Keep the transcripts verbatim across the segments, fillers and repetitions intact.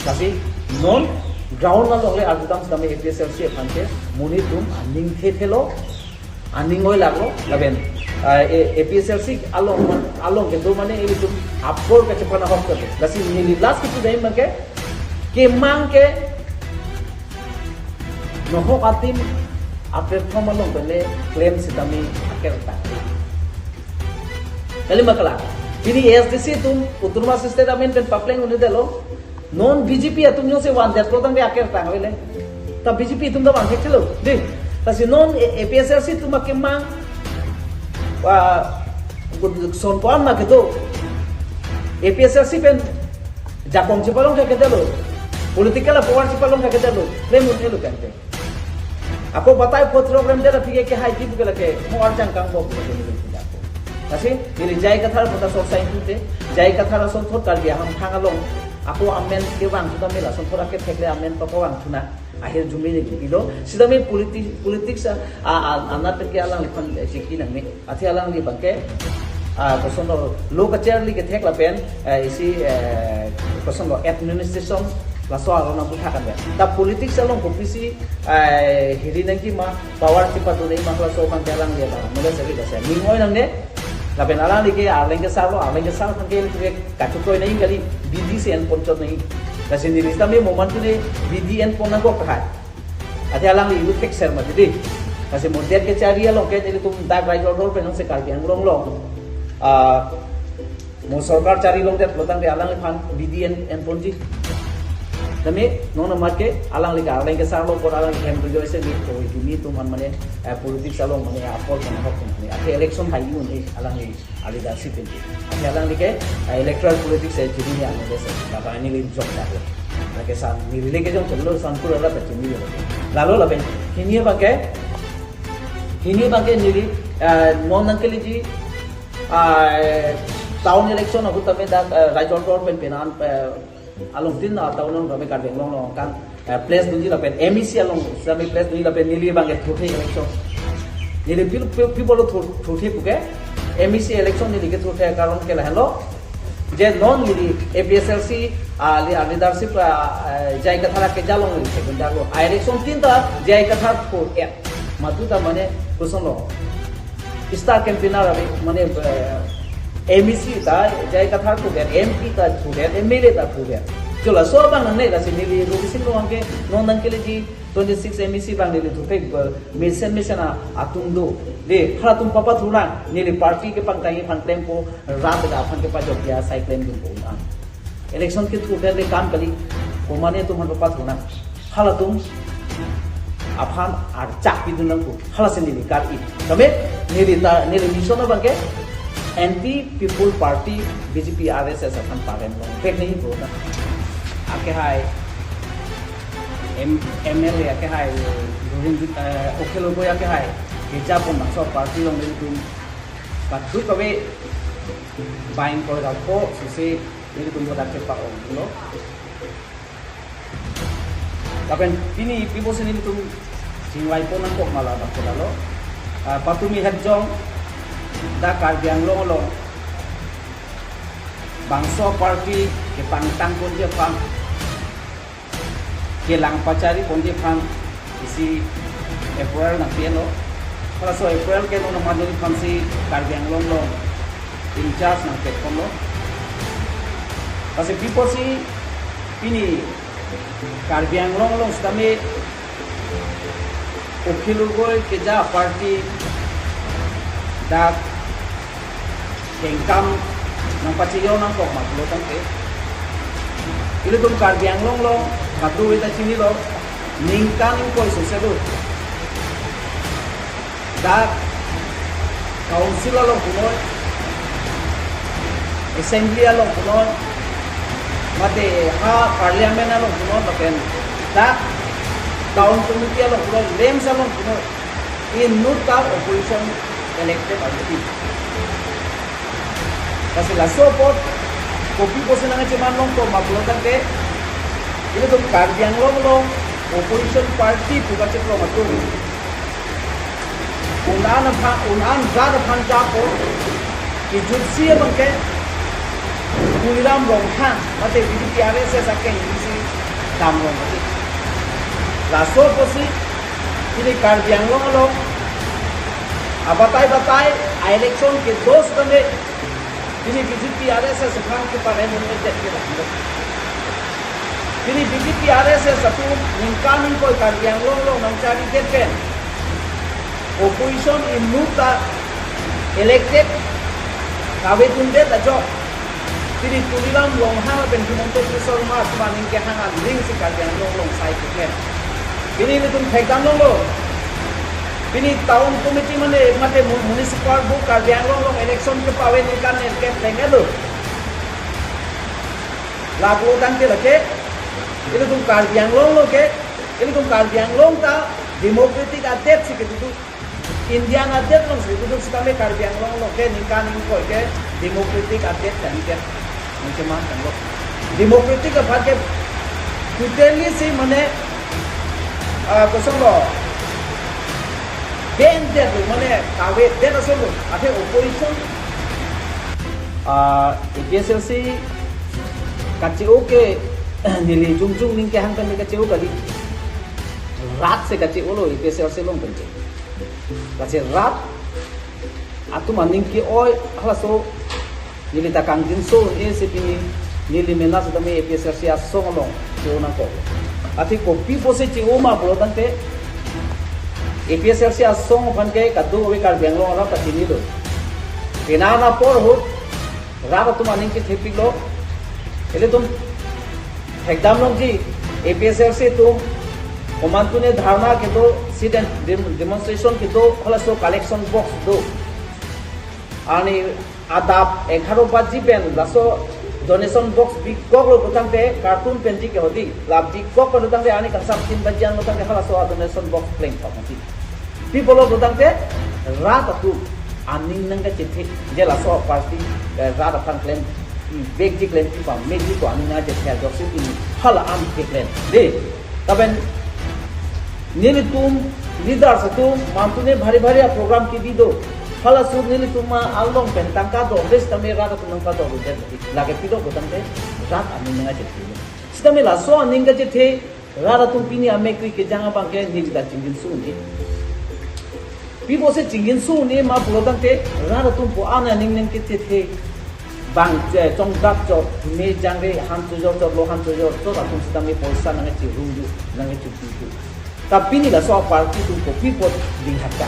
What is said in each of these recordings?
Lasi non ground along le arjudam setame A P H L C aphan ke monit atum aning thethelo, aning oilaklo, lapen, ah, A-, A P H L C along, along kedo mane ilitum apor kachephan ahok kedo. Lasi neli last kepu dai abang ke, kemang ke nohok adim a-platform along pen le klem setame akertang. Kali ma kala. Pini A S D C atum autonomous state amen pen papleng un-edetlo. Non B J P atum jongsi van det pulo tangte akertang avele. Ta B J P atum ta van thekthelo. Dei. Lasi non A-, A P H L C atum akemang, ah, son ko-an ma kedo. A P H L C pen jakong chepalong thekthelo. Political power chepalong thekthelo. Klem un-elo tangte. Ako batai phot program dera pike ke hai di buke lake mo arjang kang bok buke ni buke ako. Lasi neli J I Kathar phota sok sai tute, J I Kathar asonthot Karbi Anglong thang along. Ako amen kevang sudah mela sonthot ake thekle amen to kevang thuna. Ahir jumi ni ilo. Sida me politi-, politics a, a, a, anat ke alangliphan, eh, chiki nang me. Athe alangli abang ke, ah, kosonlo lo kacharli kethek lapen, eh, isi, eh, kosonlo administration laso aron abu thakan ya. Ta politics along kopisi, eh, hiri nangji ma, power chepado nangji ma laso abang ke alangli abang. Mula seri kasa. Ning oi nangne, lapen alangli ke Arleng Kesar lo, Arleng Kesar abang ke ke kachukoi nangji kali, bidi si enpon chot nangji. Lasi neli setame moman tune bidi enpon nangkok kahai. Athe alangli youth fixer mati dei. Lasi mo det kachari along ke nelitum dak rai jor jor pen si Karbi Anglong along. Ah, mo sorkar chari longdet pulo tangte alangliphan bidi en, enponji. Tame non amat ke alangli ke Arleng Kesar lo, kor alangli hem tu joise mi koi tu mi tu man mane, eh, politics along mane apor kan hok mane. Athe election hai un eh alangli ali dasi pen. Athe alangli ke, ah, electoral politics eh jadi ni anu desa. Laba ani lim jok dak lo. Lake san neli le ke jong chelo san pura la pachini lo. Lalo lapen hini abang ke, hini abang ke neli, ah, non nangkeliji, ah, town election ahut tame dak, ah, rai jor jor pen penan, ah, along tin, ah, town along tame Karbi Anglong along kan, eh, place dunji lapen M E C along setame place dunji lapen neli abang ke thurthe election. Neli pil-, pil-, people lo thur-, thurthe puke M E C election neli ke thurthe karon ke lahelo. Je non neli A P H L C, ah, li-, ah, leadership, ah, eh, J I Kathar ke jalong neli second jalong. Ah, election tin ta J I Kathar thur-et. Matu ta mane kosonlo. Star campaigner abi, mane, eh, M E C ta, J I Kathar thurdet, M P ta thurdet, M L A ta thurdet. Jo laso abang nangne lasi neli Robising Rongphar ke non nangkeliji twenty-six M E C abang neli thurdet, eh, mesen mesen a-, atum do. Dei, halatum papathurnang, neli party kepangtangji aphan klempo, rat da aphan kepajok ya, sai klemdunpo an. Election kethurdet le kam kali, komane atum aphan papathurnang. Halatum aphan archak pidun nangpo. Halasi neli kar-i. Tame neli ta, neli mission abang ke anti people party B J P R S S aphan parem longpek nangji pu ta. Akehai M-, M L A akehai Durin, eh, Akhil Gogoi akehai. Keja pon bangso party along nelitum kadokave bang koi rap po susi nelitum bodak chepa-onglo. Lapen pini pi pusi nelitum chingvai pon nangkok ma la bangko lalo. Ah, patumi hajong dak Karbi Anglong along bangso party kepangtang ponji aphan, kelang pachari ponji aphan isi April nangpi-enlo. Halaso April ke non amat neliphan si Karbi Anglong along in charge nangpet ponlo. Lasi pi pusi pini Karbi Anglong along setame Akhil Gogoi keja party dak kengkam nangpacheyo nangkok ma pulo tangte, ilitum Karbi Anglong along kadokave ta chinilo, ningkan ingkoi sose lo dak council along punoi, assembly along punoi, mate ha parliament along punoi, lapen dak town committee along punoi, LAMPS along punoi, inut ta opposition elected already. Lasi laso apot kopi pusi nangcheman longpo ma pulo tangte, ilitum Karbi Anglong along opposition party pu kacheklo atum un-an aphan, un-an rat aphan japo, kejutsi abang ke Tuliram Ronghang mate B J P R S S akeng isi dam rong mati. Laso apotsi pini Karbi Anglong along abatai batai a-election kedo setame pini B J P R S S aphan keparem un-edet ke dam lo. Pini B J P R S S atum ningkan ingkoi Karbi Anglong along nangcharidet pen opposition inut ta elected kavedundet ajok pini Tuliram Ronghang pen Himanta Biswa Sarma atum aning kehang aling si Karbi Anglong along sai keklem. Pini ilitum thekdam longlo. Pini town committee mane mate mu-, municipal bu Karbi Anglong along election kepave ningkan ningkan kep tengelo. Lapu tangte lake ilitum Karbi Anglong along ke, ilitum Karbi Anglong ta democratic adet si kedo. India adet along si kedo, setame Karbi Anglong along ke ningkan ingkoi ke democratic adet kan ke. Ningke man kan lo. Democratic aphan ke totally si mane, ah, kosong lo. Ban det lo, mane kavedet ason lo. Athe opposition, ah, A P H L C kache-o ke neli jongjong ning kehang kan kache-o kali. Rat si kache-o lo A P H L C along kan ke. Kache rat atum aning ke-oi halaso neli ta kangjinso un-e si pini neli mena setame A P H L C asong along che-o nangkok. Athe kopi pusi che-o ma pulo tangte A P H L C asong aphan ke kadokave Karbi Anglong arat ta chinilo. Penang apor ahut rat atum aning chethepiklo. Ilitum thekdam longji, A P H L C atum komantu ne dharna kedo, sit and dem-, demonstration kedo, halaso collection box do. Ani adap egharo baji pen laso donation box bikok lo putangte, carton penji ke hodi, la bikok lo tangte ani kangsam tin baji an lo tangte halaso donation box plengthok mati. Pi pulo putangte rat atum aning nangkachethe, je laso party, eh, rat aphan klem, i bek ji klem pi pam, me ji ko aning nangkachethe ajoksi pini hala an keklem. De, lapen nelitum leaders atum mantu ne bhari bhari a-program kebi do. Halaso nelitum ma along pen tangka do, bes tame rat atum nangkado do, lake pilo putangte rat aning nangkachethe. Setame laso aning kachethe rat atum pini amek kri kejang abang ke neli ta chingjinso un-e. Pi pusi chingjinso un-e ma pulo tangte rat atum pu an aning nangkachethe. Bang je chongdak chot, me jangre han chojor chot, lo han chojor chot atum setame poisa nangkachirungdu, nangkachipidu. Ta pini laso party atum kopi apot dinghaka.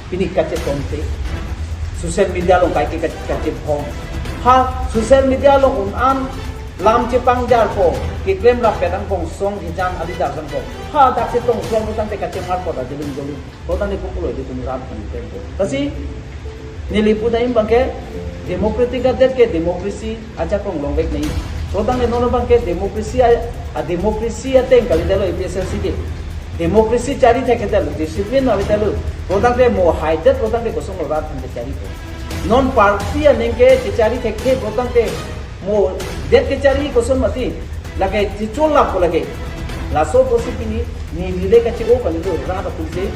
Pini kachetongte. Social media along kaike kache, kachebhong. Ha, social media along un-an lam chepangjarpo, keklem rap petang kongsong hijan ali darjang ko. Ha, dak chetong klong putangte kachemar ko da jeling jeling. Kotane kukulo di tum rat kan tempo. Lasi neli pu dam abang ke democratic adet ke democracy ajakong longvek nai. Kotane non abang ke democracy a, a-democracy ateng kalidetlo A P H L C ke. Democracy chari thekthelo, discipline avedetlo. Kotane mo haidet kotane kosong lo rat aphan kechari ko. Non party aning ke chechari thekthe kotane mo det kechari koson mati, lake chichol lap ko lake. Laso apotsi pini neli le kache-o kali do rat atum si,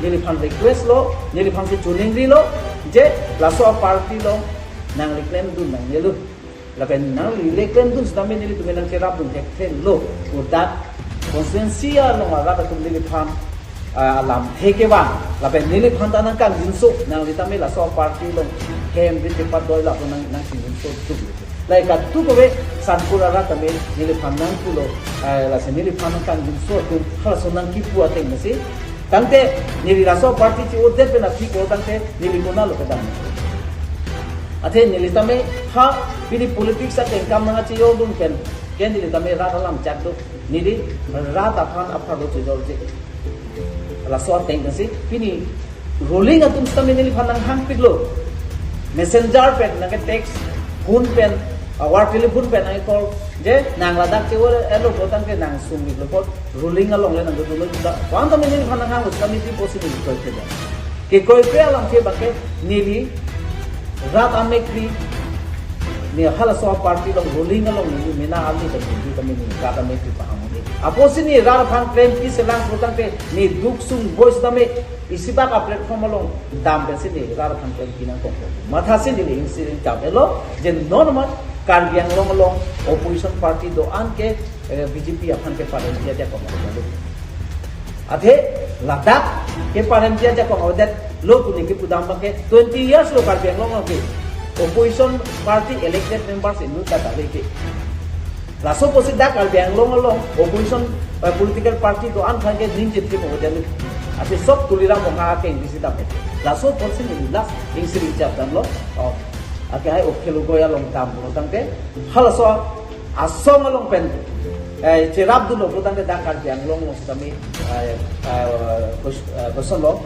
neliphan request lo, neliphan si choningri lo, je laso a-party along nangli klemdun nangnelo. Lapen nangli le klemdun setame nelitum nangcherapdun thekthelo. Kodak constituency along arat atum neliphan, ah, alamthe kevang. Lapen neliphan ta nangkangjinso, nangli tame laso party along hem rit kepadoi lapu nang, nangchingjinso tuk. Lahai kadokave Sankur arat tame neliphan nangpulo, ah, lasi neliphan nangkangjinso atum halaso nangkipu ateng masi. Tangte neli laso party che-odet pen aphi ko tangte neli konatlo kedam. Athe neli tame ha pini politics ateng kam nangcheyodun pen, ke neli tame rat alam chak do. Neli rat aphan apharlo chojorje. Laso ateng si pini ruling atum setame neliphan nanghangpiklo. Messenger pen nangke-text, phone pen, awar telephone pen nangke-call. Je nang ladak che-o-etlo ko tangte nang sungviklo ko ruling along le nangdolo ta. Ko-an tame neliphan nanghanglo setame pi pusi neli kroikre. Kekroikre alamthe abang ke neli rat amek kri, ne halaso a-party along ruling along neli mena ali ta neli tame neli rat amek kri paham neli. Apotsi neli rat aphan klempi selang ko tangte neli duk sung voice tame isi bak a-platform along dam pensi neli rat aphan klempi nangkok. Mathasi neli incident chap-etlo, je non ma Karbi Anglong along opposition party do-an ke, eh, B J P aphan ke paremji ajakong avedet. Athe ladak ke paremji ajakong avedetlo pu neli kepudam abangke twenty years lo Karbi Anglong along ke opposition party elected members inut ta kave ke. Laso apotsi dak Karbi Anglong along opposition, eh, political party do-an aphan ke ning chipchip avedet. Athe sok Tuliram Ronghang ke ing isi dam. Laso apotsi neli last ing siri chap damlo. Oh. Ake hai Okhe Logoi along damlo tangte halaso asong along pen, eh, cherapdunlo pu tangte dak Karbi Anglong along sitame, eh, eh, kos-, eh, kosonlo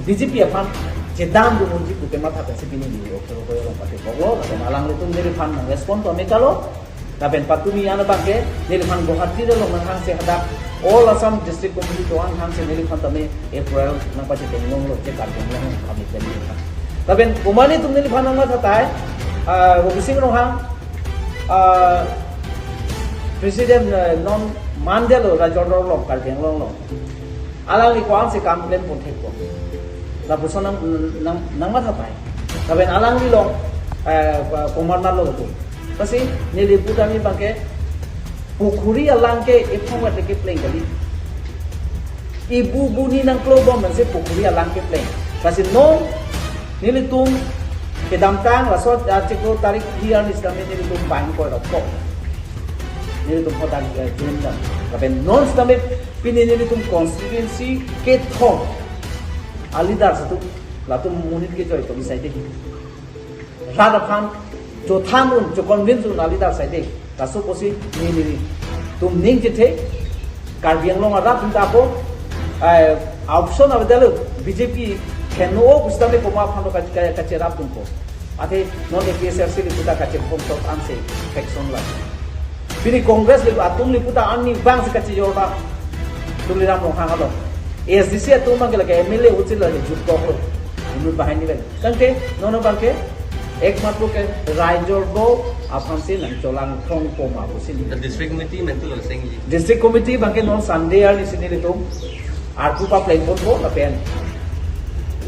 B J P aphan chedamdun unji pu kematha pensi pini neli Okhe Logoi along pati koklo, lapen alanglitum neliphan nang respond to me kalo. Lapen patumi an abangke neliphan Guwahati along nanghangse hadak All Assam District Committee do-an hangse neliphan tame April nangpachetheng longlo che Karbi Anglong kami tame. Lapen komat atum neliphan nangmathatai, ah, Robising Ronghang, ah, President, ah, non mandelo Rajor along Karbi Anglong along. Alangli ko-ansi kam klem pon thekpo. Lapuson nang, nang, nangmathatai. Lapen alangli along, eh, pa-, komat nalo tu. Lasi neli pudam abangke pukhuri alang ke ephong vet kepleng kali. Ibu buni nangklobom nangsi pukhuri alang kepleng. Lasi non nelitum kedamtang laso achiklo tarik phli arni sitame nelitum bang koi rokok. Nelitum hodak, eh, join dam. Lapen non sitame pini nelitum constituency kethom a-leaders atum latum monit kejoi atum sai dei. Rat aphan chothan un, cho-convince un a-leaders sai dei. Laso apotsi neli, nelitum ning chethe, Karbi Anglong arat atum ta ako, eh, option avedetlo, B J P heno pusitame komat aphan lo ka-, ka-, kacherapdunpo. Athe non A P H L C lipu ta kachebhong chot-ansi faction la. Pini Congress lipu atum lipu ta arnivangsi kachejor ta Tuliram Ronghang along. A S D C atum abangke lake M L A utsila le jutkoklo. Inut banghini pen. Tangte non abangke ekmatro ke Rajor do aphansi nangcholangthong poma pusi. The district committee mentu lo sengji. District committee abangke non Sunday arni si nelitum arpu papleng ponpo lapen,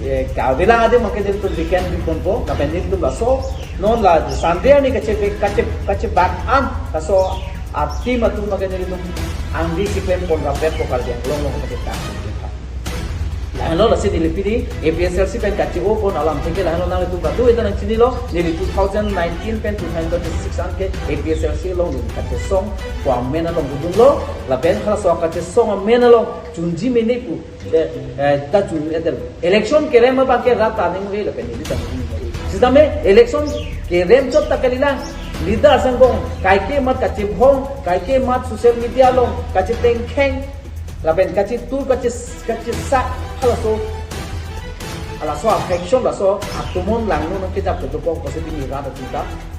eh, kavelang adim abangke nelitum weekend pi ponpo lapen nelitum laso non la Sunday arni kache, kache, kachebak an laso a-team atum abangke nelitum angdengsi klem pon rapet po Karbi Anglong along kachethang. Lahenlo lasi neli pini A P H L C pen kache-o pon alamthe ke lahenlo, nanglitum kado-eta nangchinilo, neli two thousand nineteen pen two thousand twenty-six an ke A P H L C along neli kachesong ko amen along dodunlo, lapen halaso kachesong amen along chunji mene pu, eh, eh, ta chun edel. Election kerem abangke rat ta ning-e lapen neli ta ning-e. Sitame election kerem chot ta kalilang, leaders angbong kaike mat kachebhong, kaike mat social media along kachetengkheng, lapen kachetur, kache, kachesak, halaso, halaso a-faction, laso atomon langno nangkejap kedokok pusi pini rat atum ta